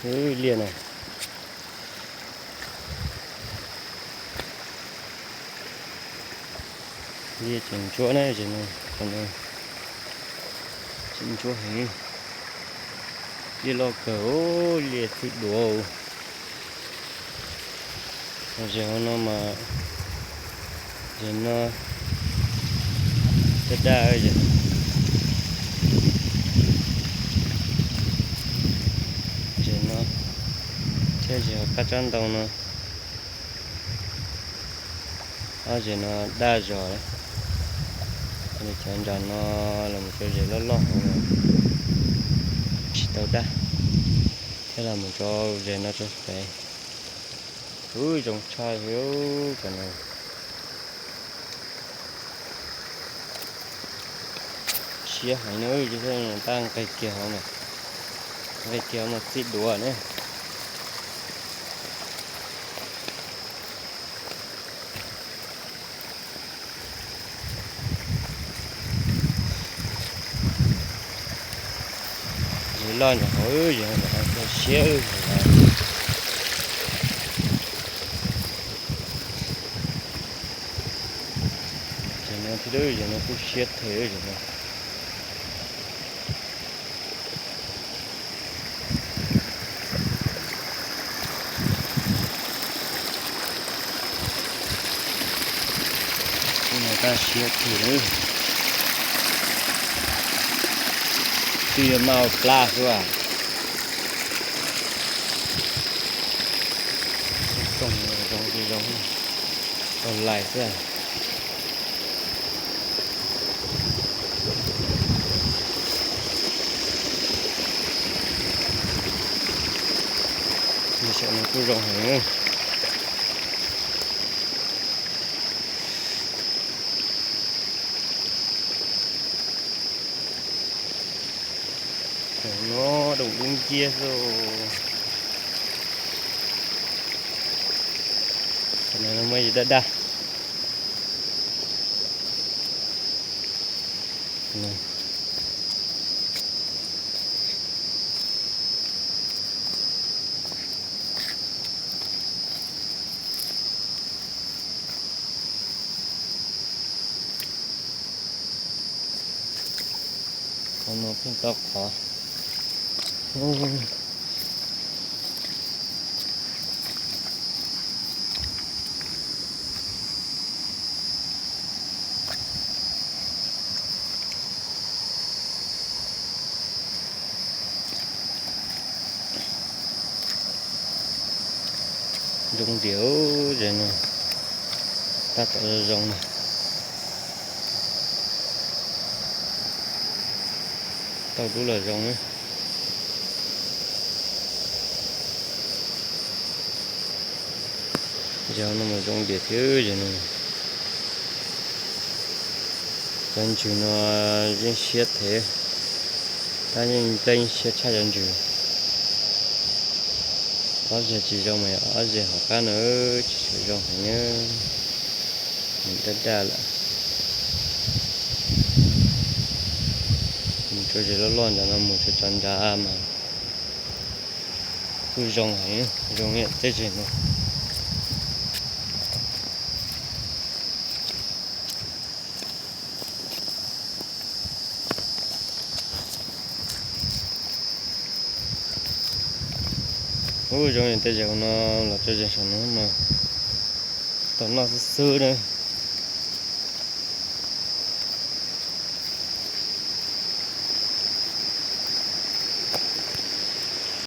Liaj no, liaj tseem ntsuab na, zem no, tseem ntsuab heev. Liaj loj kawg, liaj txhij duav. Zem hauv no mas, zem no daj daj, zem no thiab zem hauv qab tsab ntoo no, ob zem no daj zog. Cov nram no los mus rau zem loj loj hauv no tsis tau daj, thiab los mus rau zem no rau pem. Ub, zoo tshaj li cov no. Siab heev na, tab nqis kiag hauv mas, nqis kiag hauv mas txhij duav ne. Zem loj ntawm hauv, zem no siab. Zem no thiab, zem no kuj siab thiab, zem no. Kuj no tab siab thiab, twb yuav maj ua plab xwb as. Txooj zoo tsis zoo, tau lais xwb. Saum no kuj zoo heev. Saum no doo dub nciab xwb. Saum no muaj ib daj daj. Qhov no pheej tau qhov. Zoo diam, zem no tab tom zoo zoo na. Tau dub los zoo na. Zem no mas zoo diam thiab, zem no. Cov ntsws no yeej siab thiab, tab yeej siab tshaj cov ntsws. Ob zeg tsis zoo mas yog ob zeg hauv qab no tsis tshua zoo heev, nws daj daj lawm. Mus rau zem loj loj ntawm no mus tso tso nrad mas kuj zoo heev, zoo li tej zeg no. Ub, zoo li tej zeg no los tso zem saum no mas tau noj xwb xwb na.